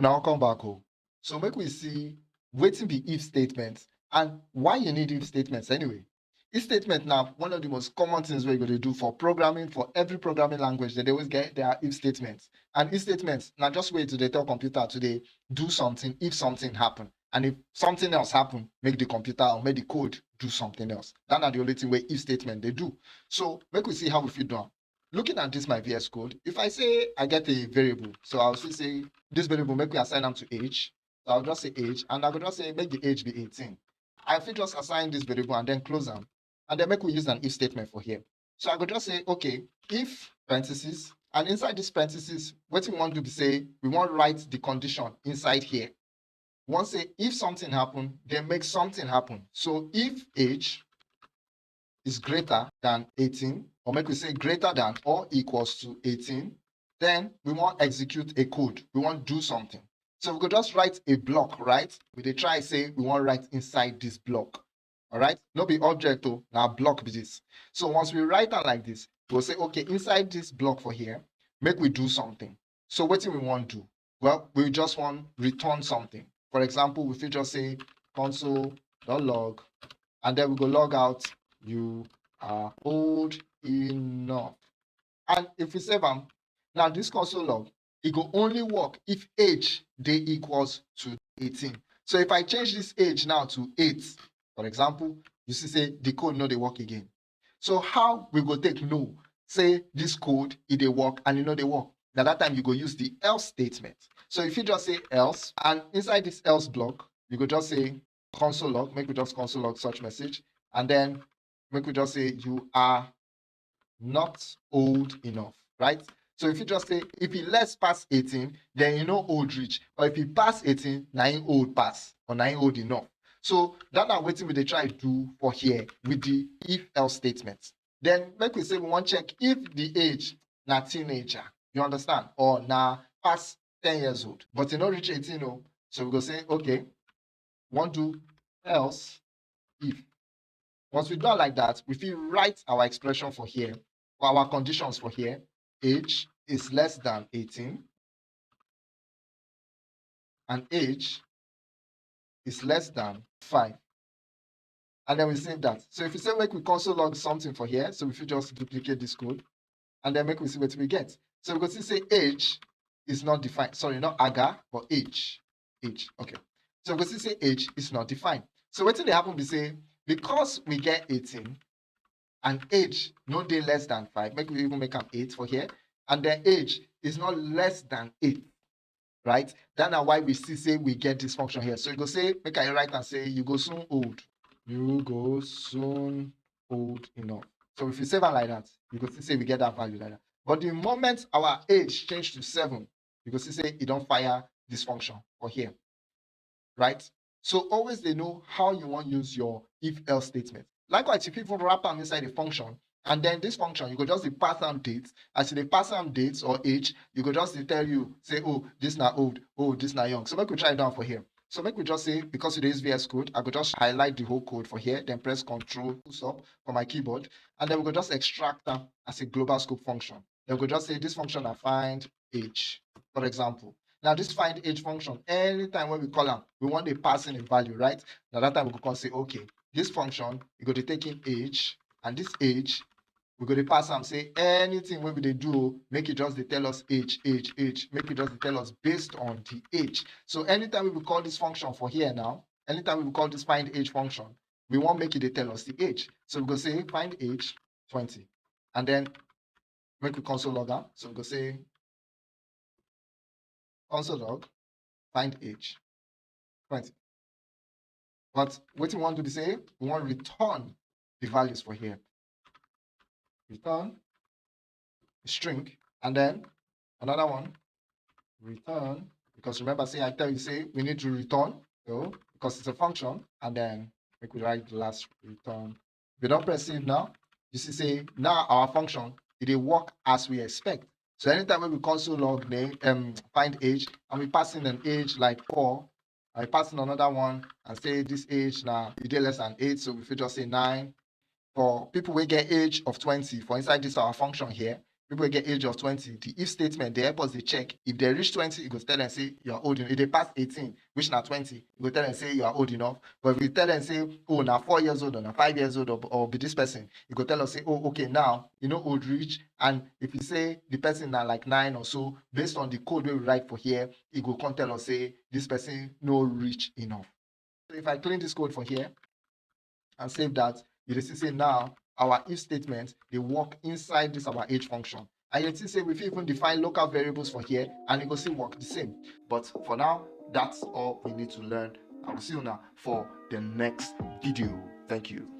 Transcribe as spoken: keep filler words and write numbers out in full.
Now come back home. So make we see wetin be if statement and why you need if statements anyway. If statement na one of the most common things wey you go dey do for programming, for every programming language, they dey always get their if statements. And if statements na just way to dey tell computer to dey do something if something happen. And if something else happen, make the computer or make the code do something else. That na the only thing wey if statement dey do. So make we see how we fit do am. Looking at this my V S Code, if I say I get a variable, so I'll still say this variable make we assign am to age. So I'll just say age, and I go just say make the age be eighteen. I fit just assign this variable and then close am, and then make we use an if statement for here. So I go just say, okay, if parentheses, and inside this parentheses, what we want to be say, we want write the condition inside here. We want say if something happen, then make something happen. So if age is greater than eighteen, or make we say greater than or equals to eighteen, then we want execute a code. We want do something. So we go just write a block, right? We dey try say we want write inside this block. All right? No be object o, na block be this. So once we write am like this, we'll say, okay, inside this block for here, make we do something. So wetin we want do? Well, we just want return something. For example, we fit just say console dot log, and then we go log out, you are old enough. And if we save am, now this console log, it go only work if age dey equals to eighteen. So if I change this age now to eight, for example, you see say the code no dey work again. So how we go take know say this code e dey work and e no dey work? Na that time you go use the else statement. So if you just say else, and inside this else block, you go just say console log, make we just console log such message, and then make we just say you are not old enough, right? So if you just say if e less pass eighteen, then you no old reach, or if e pass eighteen, na im old pass, or na im old enough. So that na wetin we dey try do for here with the if else statement. Then make we say we wan check if the age na teenager, you understand, or na pass ten years old, but e no reach eighteen o. So we go say, okay, wan do else if. Once we do am like that, we fit write our expression for here, or our conditions for here. Age is less than eighteen, and age is less than five. And then we save that. So if we say make we console log something for here, so we fit just duplicate this code, and then make we see wetin we get. So we go see say age is not defined. Sorry, not aga, but age. Age. Okay. So we go see say age is not defined. So wetin dey happen be say because we get eighteen and age no dey less than five, make we even make am eight for here, and then age is not less than eight, right? That na why we see say we get this function here. So you go say, make I write and say you go soon old. You go soon old enough. So if you save am like that, you go see say we get that value like that. But the moment our age change to seven, you go see say e don fire this function for here, right? So always dey know how you wan use your if else statement. Likewise, you fit even wrap am inside a function, and then this function, you go just dey pass am date. As you dey pass am date or age, you go just dey tell you say, oh, this na old, oh, this na young. So make we try down for here. So make we just say, because we dey use V S Code, I go just highlight the whole code for here, then press Control, full stop for my keyboard, and then we go just extract am as a global scope function. Then we go just say this function na find age, for example. Now this find age function, anytime when we call am, we want dey pass in a value, right? Now that time we go come say, okay, this function, e go dey take in age, and this age, we go dey pass am say anything wey we dey do o, make e just dey tell us age, age, age, make e just dey tell us based on the age. So anytime we call this function for here now, anytime we call this find age function, we wan make e dey tell us the age. So we go say find age twenty, and then make we console log am. So we go say console log find age twenty. But wetin we wan do be say we wan return the values for here. Return string, and then another one, return, because remember say I tell you say we need to return, so because it's a function, and then make we write the last return. We don press save now. You see say now our function, e dey work as we expect. So anytime wey we console log name, um, find age, and we pass in an age like four, I pass in another one and say this age na e dey less than eight, so we fit just say nine. For people wey get age of twenty, for inside this our function here, people get age of twenty, the if statement dey help us dey check. If they reach twenty, e go tell them say you are old enough. If they pass eighteen, which na twenty, e go tell them say you are old enough. But if you tell them say, oh, na four years old or na five years old or, or be this person, e go tell us say, oh, okay, now you no old reach. And if you say the person na like nine or so, based on the code wey we write for here, e go come tell us say this person no reach enough. So if I clean this code for here and save that, you dey see say now our if statement dey work inside this our age function. And you see say we fit even define local variables for here and e go still work the same. But for now, that's all we need to learn. I will see you now for the next video. Thank you.